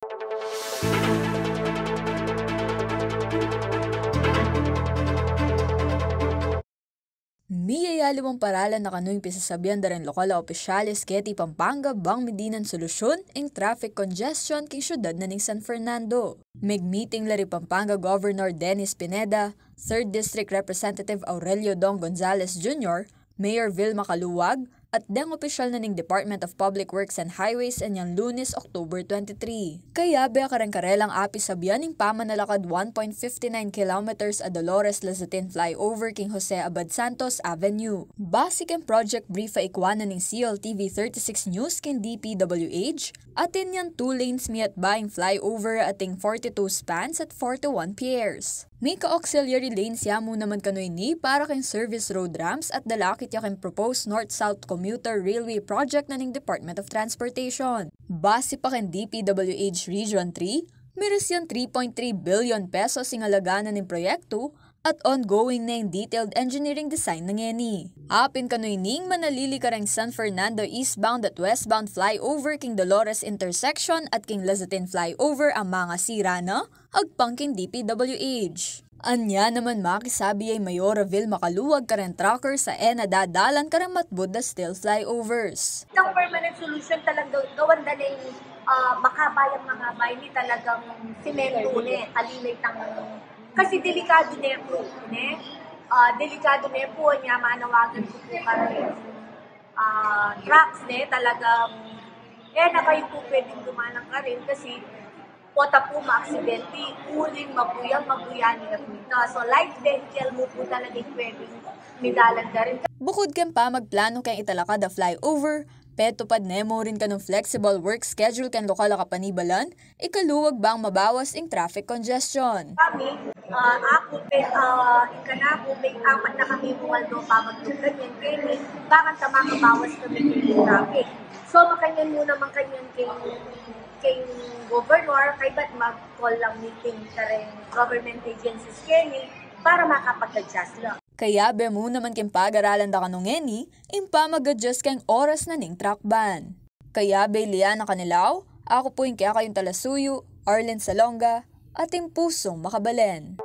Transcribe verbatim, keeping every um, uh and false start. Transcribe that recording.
Miyayaliwang paralan na kanu ing pisasabian da ring lokal a opisyales keti Pampanga bang midinan solusyun ing traffic congestion king syudad na ning San Fernando. Megmiting la ri Pampanga Governor Dennis Pineda, Third District Representative Aurelio Dong Gonzales Junior, Mayor Vilma Caluag, at deng opisyal na ning Department of Public Works and Highways anyang Lunes, October twenty-three. Kayabe kareng karelang apisabian ing pamanalakad one point fifty nine kilometers a Dolores Lazatin Flyover king Jose Abad Santos Avenue. Base keng project brief a ikwa na ning C L T V thirty-six News king D P W H, atin yang two lanes miatba ing flyover ating forty-two spans at forty-one piers. Mika auxiliary lanes ya mu naman kanu ini para keng service road ramps at dalakit ya keng proposed north-south commuter railway project na ning Department of Transportation. Base pa keng D P W H Region three, miras yang three point three billion pesos ing alaga na ning proyektu at ongoing na ing detailed engineering design na ngeni. Apin kanu ini ing manalili kareng San Fernando eastbound at westbound flyover king Dolores intersection at king Lazatin flyover a mangasira na, agpang king D P W H. Anya naman makisabi ya i Mayor Vilma Caluag kareng truckers a e na dadalan kareng matbud a steel flyovers. Itang permanent solution talagang gawan da na yung, ah, makabay ang makabay ni talagang simento ne, kalilay tang, kasi delikado ne po, ne? Ah, delikado ne po, nya manawagan ko po kareng, ah, trucks ne, talagang, eh, na kayo po pwedeng dumanang karin kasi pota po maaksidente, uling mabuyang, mabuya nila po ito. So, light vehicle mo po talaga yung pwedeng midalan da rin. Bukud keng pamagplano keng italakad a flyover, petupad ne mu rin kanung flexible work schedule keng lokal a kapanibalan, ikaluwag bang mabawas ing traffic congestion. Kami, ah, aku, pe, ah, ing kanaku, pe, apat na kami muwaldo pamaglugdan yan, keni, bakanta makabawas kami keng traffic. So, makanyan mu naman kanyan keng, keng governor, kaybat mag-call lang meeting kareng government agencies keni, para makapag-adjust la. Kayabe mu naman keng pagaralan da kanu ngeni, ing pamag-adjust keng oras na ning truck ban. Kayabe Liana Canilaw, aku pu ing kekayung talasuyu, Arlen Salonga, ating pusung makabalen.